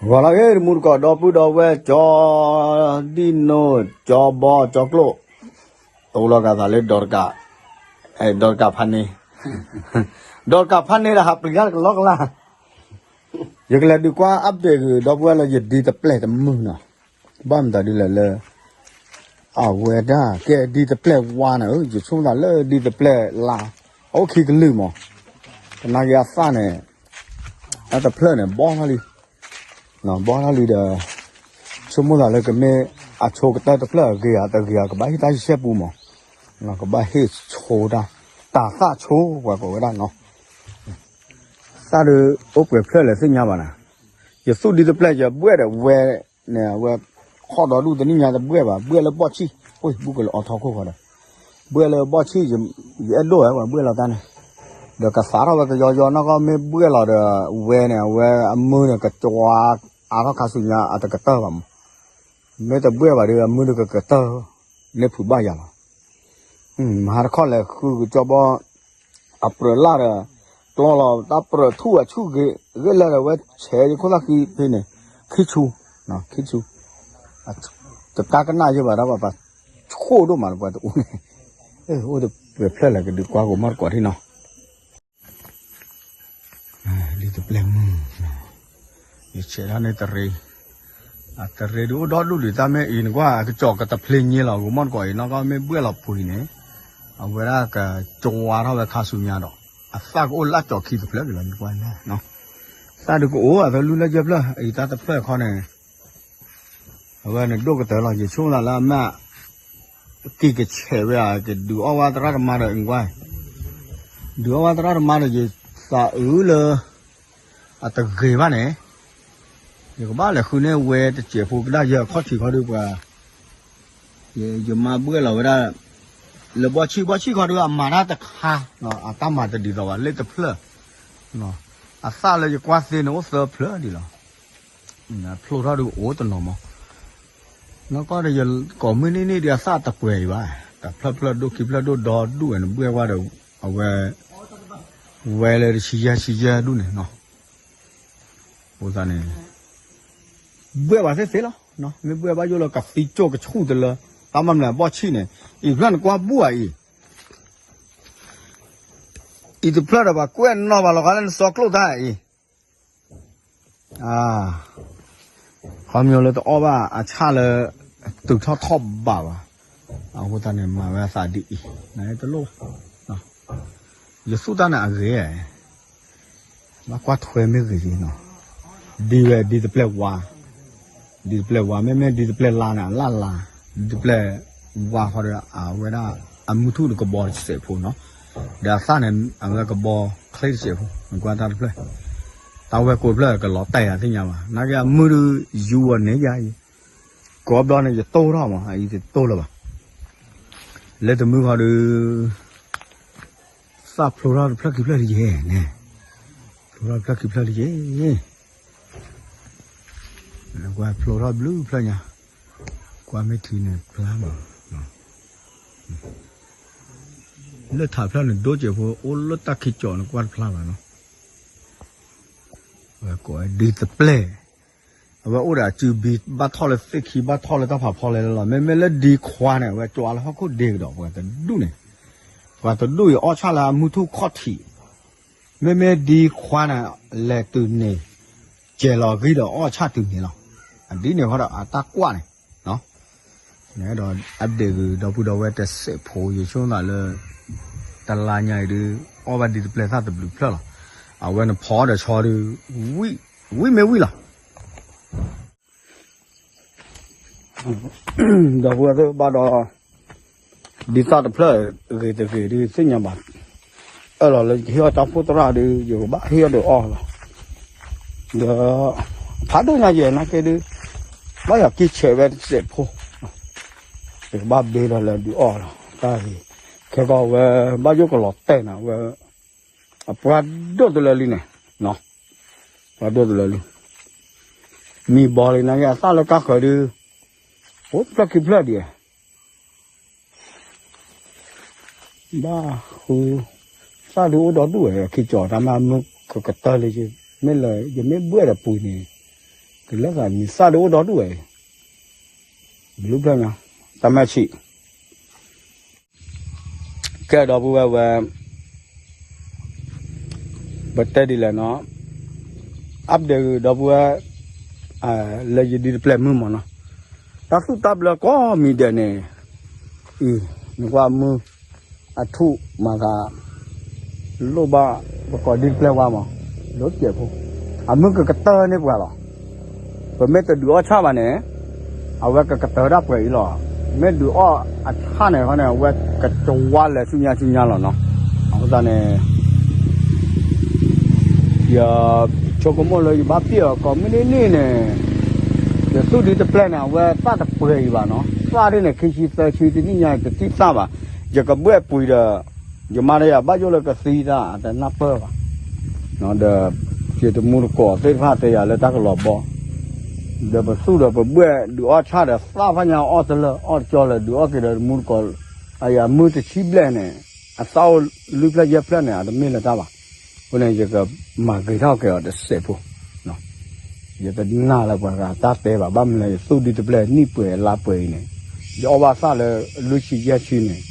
ဂီၤလၢအဂ့ၤ တမူတကိး ဒီပုၢ်ဒီဝဲၢ် ကၠီဒံၣ်နိၣ် ကၠီဘီ ကၠီကျိၣ်, တအိၣ်လီၤကသးလၢဒီးတကး, ဒီးတကးဖးန့ၣ်, ဒီးတကးဖးန့ၣ်ဒီး ဟးပျံၤတၢ်တကလီကလီ, ယကလဲၤဒုးကွၢ် update ဂ့ၤ ဒီပုၢ်ဝဲၢ်လၢယဒ်တပျဲၢ်တမုၢ်နီၤ, ဘၣ်မတၤဒ်လဲၣ်လၢ အဝဲဒၣ်ကဲဒ်တပျဲၢ်ဝါန့ၣ် ယဆိကမိၣ်သးလၢဒ်တပျဲၢ်လါ, အအိၣ်ခံကလုာ်မး, သနာ်က့အသၣ်န့ၣ် အတဖျၢၣ်န့ၣ် ဘီၣ်ထီၣ်လံ, ဘီၣ်ထီၣ်လံဒီး ဆိကမိၣ်သးလၢကမ့ၢ်အဆိကတၢၢ်တဖျၢၣ်အဂ့ၤဧါတဂ့ၤဧါ ကဘၣ်ဟ့ၣ်တၢ်ဆံဆဲပူမး, ကဘၣ်ဟ့ၣ်ဆိတၢ်, တၢ်သၣ်ဆိပှၤကိးဝဲဒၣ်နီၤ, သၣ်ဒုးအိၣ်ပှဲၤဖျၢၣ်လဲၣ်သ့ၣ်ညါဘၣ်နၤ, ယသူၣ်ဒ်တပျဲၢ်ယဘှဲၣ်ဒီးဝဲန့ၣ် အဝဲ ခီၣ်ဒီဒူၣ်တနံၣ်ညါတဘှဲၣ်ဘၣ် ဘှဲၣ်လၢဘီၣ်ဆံၣ်, အိၣ် ဘူကလၢအီထီခိၣ်ဃီဒီး ဘှဲၣ်လၢဘီၣ်ဆံၣ်, ယအဲၣ်ဒိၣ်ဝဲပှၤဘှဲၣ်လီၤတၢ်န့ၣ်, ဒီးကသးထီၣ်ဝဲကယီယီနီၢ်ကီၢ် မ့ၢ်ဘှဲၣ်လီၤဒီး ဝဲန့ၣ် အဝဲအမုၢ်န့ၣ်ကကွါအါထီၣ်ခါဆူညါအတကတၢၢ်ဘၣ်မး, မ့ၢ်တဘှဲၣ်ဘၣ်ဒီး အမုၢ်တကကတၢၢ်, န့ၢ်ဖုးဘၣ်ယၤလီၤ, မဟါတခီလဲၤဃုကစီဘီ အပြၢးလၢ်ဒီး ကျီလီၤတၢ်ပြၢးထူၣ်အဆူၣ်ဂ့ၤဂ့ၤလၢာ်ဒီး ဝဲဆဲးယခိၣ်သၣ်ဃံဖဲန့ၣ် ခံဆူ, ခံဆူ, တတၢ်ကနၣ်ယဲဘၣ်ဒီး ပှၤဆိၣ်ဒိၣ်မးလၢပှၤတအိၣ်န့ၣ်, အိၣ်တပှဲၤဖျၢၣ်လဲၣ် ကဒုးကွၢ်ကမီၣ်တကိးထံနီၤ ဒ်တပျဲၢ်မုၢ်, ယဆဲးဒၣ်န့ၣ်တရ့, အတရ့ဒုးအိၣ်ဒီဒူၣ်ဒံး တၢ်မ့ၢ်အံၤနကွၢ် ကစီၤကတဖျ့ညါလီၤ ကမီၣ်တကိးအံၤနီၢ်ကီၢ် မ့ၢ်ဘှဲၣ်လီၤပှံၤန့ၣ်, အဝဲဒၣ်ကကွါထီၣ်ဝဲခါဆူညါဒီး အသၣ်ကအိၣ်လၢကၠီၤခံတဖျၢၣ်ဒံးလီၤ နကွၢ်, သၣ်ဒုးကအိၣ်အသလုၢ်လၢယဲၢ်ဖျၢၣ် အံၤတၢ်တဖျၢၣ်ခီန့ၣ် အဝဲန့ၣ်ဒိၣ်ကတၢၢ်လီၤ ယဆိကမိၣ်သးလၢအမ့ၢ် က့ၤကဆဲးဝဲဧါ ကဒုးအီၣ်ဝဲသရၣ်သမါဒီး အကွၢ်, ဒုးအီၣ်ဝဲသရၣ်သမါဒီး ယသးအုးလၢ အတဂ့ၤဘၣ်န့ၣ်, ယကဘၣ်လဲၤဃုန့ၢ်ဝဲတစဲးဖိကဒၣ်ယဲၢ်အခီၣ်ထံးခီဒုးပှၤ, ယမါဘှဲၣ်လီၤဝဲဒၣ် လၢဘီၣ်ဆံၣ် ဘီၣ်ဆံၣ်ခီဒုးအမၤတၢ်တခါ, အတၢ်မၤတဒ်သိးဘၣ် လၢတဖျၢၣ်, အသၣ်လၢယကွၢ်သ့န့ၣ်အိၣ်သၢဖျၢၣ်ဒံးလီၤ ဖျိထီၣ်ဒုးအိၣ်တနီၤမး, နီၢ်ကီၢ်ဒီးယကိးမုၢ်နံၤနံၤဒုး အသၣ်တပှဲၤအံၤဘၣ်, တဖျၢၣ်ဖျၢၣ်ဒိၣ်ခံဖျၢၣ်ဒိၣ်ဒီဒူၣ်ဝဲန့ၣ် ဘှဲၣ်ဝဲဒီး အဝဲ ဝဲလၢတဆံယဲၢ်ဆံယဲၢ်ဒူၣ်န့ၣ်နီၤ, အဃိသတးန့ၣ် ဘှဲၣ်ဝဲသ့ၣ်သ့ၣ်လီၤ, မ့ၢ်ဘှဲၣ်ဘၣ်ယိၣ်လၢကသံကၠိၣ်ကဆူၣ်တလၢ, တၢ်မၤမနုၤဘီၣ်ဆံၣ်န့ၣ်, အံၤဖျၢၣ်နကွၢ်ဘူၣ်အံၤ အံၤတဖျၢၣ်ဒီး ပှၤကွဲးနီၣ်ဘၣ်လီၤဂာ်လၢနစီကျိၣ်တၢ်အံၤ, ခီမညီလၢတအီၣ်ဘၣ်အဆၣ်လၢ တုၤထီၣ်ထီၣ်ဘးဘၣ်, အဃိသတးန့ၣ် မၤဝဲအသးဒ်အံၤ, နတလိၣ်ဘၣ်, ယသူၣ်တၢ်န့ၣ်အဂ့ၤ ဘၣ်ကွၢ်ထွဲမ့ၢ်ဂ့ၤက့နီၤ, ဒ်ဝဲ ဒ်တပျဲၢ်ဝါ, ဒ်တပျဲၢ်ဝါ မ့မ့ၢ်ဒ်တပျဲၢ်လါန့ၣ် အလၢ်လါ, ဒ်တပျဲၢ်ဝါဃီဒီး အဝဲဒၣ် အမုၢ်ထူၣ်ဒီးကဘီတစဲးဖိနီၤ, ဒီးအသၣ်န့ၣ် အဝဲကဘီချ့တစဲးဖိ နကွၢ်တၢ်တဖျၢၣ်, တၢ်ဝဲၢ်ကိးဖျၢၣ်ကလီၤတဲာ်ယၤသ့ၣ်ညါဘၣ်, နာ်က့အမုၢ်ဒုးယူၤအီၤန့ၢ်ယၤအံၤ, ကိးဘျီန့ၣ် ယတိၢ်ထီၣ်မး အံၤတတိၢ်လၢၤဘၣ်, လၢတမုၢ်ဃီဒီး သၣ်ဖျိထီၣ်တဖျၢၣ်ခံဖျၢၣ်လံယဲၢ်န့ၣ်, ဖျိထီၣ်တဖျၢၣ်ခံဖျၢၣ်လံယဲၢ်, ကွၢ်ဖျိထီၣ်ဘျုးဖျၢၣ်ညါ, ကွၢ်မ့ၢ်ထံန့ၣ်ဖျါမး, လၢထးဖျၢၣ်န့ၣ် ဒိၣ်စဲးဖိ အိၣ်လၢတၢ်ခံကၠီၤန့ၣ် ကွၢ်တဖျါဘၣ်နီၤ, ဝဲကိးဝဲဒ်တပျဲၢ် အဝဲအိၣ်ဒီးအစုဘံ ဘၣ်ထီၣ်လၢသ့ၣ်ခံ ဘၣ်ထီၣ်လၢတၢ်ဖးဖီလဲၣ်လီၤ. မ့မ့ၢ်လၢဒ်ခွါန့ၣ် အဝဲကၠီလၢဟီၣ်ခိၣ်ဒ့ကဒီး ပှၤတဒူၣ်န့ၣ်, ပှၤတဒူၣ်အံၤအီၣ်ဆၣ်လၢအမုၢ်ထူၣ်ခီၣ်ထံး, မ့မ့ၢ်ဒ်ခွါန့ၣ် လဲၤတုၤန့ၣ် ကဲၤလီၤဂံၢ်ဒီးအီၣ်ဆၣ်တုၤန့ၣ်လီၤ. အဒ်န့ၣ်ဃီဒီးအတၢ်ကွၢ်န့ၣ် အဲၣ်ဒိး update ဂ့ၤ ဒီပုၢ်ဒီဝဲၢ်တစဲးဖိ ယဆိကမိၣ်လၢ တလါညါအံၤဒုး အီၣ်ဘၣ်ဒ်တပျဲၢ်သၣ်တဘျုးဖျၢၣ်လီၤ. အဝဲန့ၣ်ဖီဒီးဆီဒုး ဝံၣ်မ့ၢ်ဝံၣ်လီၤ. ဒီပုၢ်ဝဲၢ်သ့ၣ်ဘၣ်ဒီး ဒ်သၣ်တဖျၢၣ်ဂ့ၤတဂ့ၤဒုးသ့ၣ်ညါဘၣ်. အၢၣ်လီၤလၢယကဟ့ၣ်အီၣ်တၢ်ဖှိၣ်သရၣ်ဒုး ယကဘၣ်ဟ့ၣ်အီၣ်ဒီးအီၣ်လီၤ. ဒီး ဖးဒိၣ်ညါယဲၢ်နာ်က့ဒုး ဘၣ်ယၤက့ၤဆဲးဝဲတစဲးဖိ ယကဘၣ်ဘ့လီၤလၢဒုးအီၣ်လီၤ. တၢ်ဂ့ၤ ခဲကီးဝဲ ဘၣ်ယိၣ်ကလီၤတဲာ်နၤဝဲ အပှၤဒိၣ်တလၢလံန့ၣ်, ပှၤဒိၣ်တလၢလံ. မံဘီလံနာ်က့ အသၣ်လၢကါဃၢၤဒုး အိၣ်ဖျၢၣ်ခံဖျၢၣ်ဒံး ဘၣ်ဃု သၣ်ဒုးအိၣ်ဒီဒူၣ်ဝဲ ခံကၠီၤတၢ်မ့ၢ်မုၢ်ကကတၢၢ်လံ, မ့ၢ်လၢ ယမ့ၢ်ဘှဲၣ်ဒီးပှံၤန့ၣ်, ကလဲၤသးမံၤသၣ်ဒ်အိၣ်ဒီဒူၣ်ဝဲအံၤ, ဘျုးဖျၢၣ်ညါ, တၢ်မဲာ်ဆံး, ကဲဒီပုၢ်ဝဲၢ်ဝဲ ပတဲဒ်လဲၣ်နီၤ, update ဒီပုၢ်ဝဲၢ် လၢယဒ်တပျဲၢ်မုၢ်မးနီၤ, တၢ်သူၣ်တၢ်ဘျၢကိးမံၤဒဲးန့ၣ်, အံၤ နကွၢ်မုၢ် အထူၣ်မၤသး လိၣ်ဘၣ်ပကိးဒ်တပျဲၢ်ဝါမး, လိၣ်စဲးဖိ, အမုၢ်ကကတၢၢ်န့ၢ်ပှၤလီၤ. ပမ့ၢ်တဒုးအီၣ်ဆၣ်ဘၣ်န့ၣ် အဝဲကကတၢၢ်ဒၣ်ပှဲၤအံၤလီၤ. မ့ၢ်ဒုးအီၣ်အဆၣ်န့ၣ်ခီန့ၣ် အဝဲကကဝါလဲၤဆူညါဆူညါလီၤနီၤ. အဃိသတးန့ၣ် ယဆိကမိၣ်လၢယဘၣ်ပ့ၢ်အီၤကိးမုၢ်နံၤနံၤန့ၣ်, ယသူၣ်ဒ်တပျဲၢ်န့ၣ် အဝဲသၣ်တပှဲၤအံၤဘၣ်နီၤ. သၣ်ဒ်န့ၣ် ခံဆံသၢဆံတနံၣ်ညါတထံၣ်သၣ်ဘၣ်. ယကဘှဲၣ်ပှံၤဒီး ယမါဒီးယၤဘၣ်ယိၣ်လၢကသံသၣ် အတနၢ်ပၢၢ်ဘၣ်. ဒီး ယတမူတကိးသ့ၣ်တဖၣ်တဲယၤလၢတၢ်ကလီၤဘီ, ဒီးပသူၣ်ဒီးပဘှဲၣ်ဒုးအီၣ်ဆၣ်ဒီးသၣ်ဖးညါအီၣ်တလၢအီၣ်တကၠီလၢဒုးအီၣ်က့ၤဒီးတမူတကိး, အယၤမုၢ်တဆံဘျဲၣ်န့ၣ် အသၣ်အိၣ်လွံၢ်ဖျၢၣ်ယဲၢ်ဖျၢၣ်န့ၣ် အတမ့ၢ်လၢတၢ်ဘၣ်. အဃိန့ၣ် ယကမၤဂ့ၤထီၣ်က့ၤအီၤတစဲးဖိ ယတနာ်လၢပှၤဂၤတၢ်တဲဘၣ်, ဘၣ်မနုၤလဲၣ် ယသူၣ်ဒ်တပျဲၢ်နံၣ်ပှဲၤလါပှဲၤအံၤန့ၣ်, ယအီၣ်ဘၣ်သၣ်လၢလွံၢ်ဆံယဲၢ်ဆံန့ၣ်,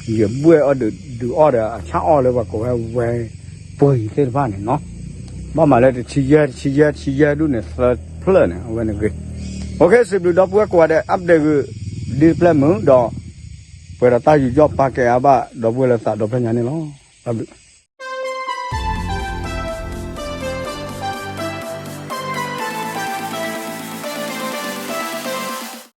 ယဘှဲၣ်အီၣ်ဒုးအီၣ်ဒီးအဆၣ်အီၣ်လၢပှၤကိးဝဲဝဲပှ့ၤသ့ၣ်တဖၣ်န့ၣ်နီၤ. ဘၣ်မၤလၢတဆံယဲၢ် တဆံယဲၢ် တဆံယဲၢ်ဒူၣ်န့ၣ် သၢဖျၢၣ်န့ၣ် အဝဲန့ၣ်ဂ့ၤ. အိၣ်ခ့ စံးဘျုးဒီပုၢ်ဝဲၢ်ကိးဂၤဒဲး update ဂုာ်ဒ်တပျဲၢ်မုၢ်ဒီး ပှဲၤဒီးတၢ်ယူးယီၣ်ပာ်ကဲအါဘၣ် ဒီပုၢ်ဝဲၢ်လၢသးဒီဖျၢၣ်ညါန့ၣ်လီၤ. တၢ်ဘျုး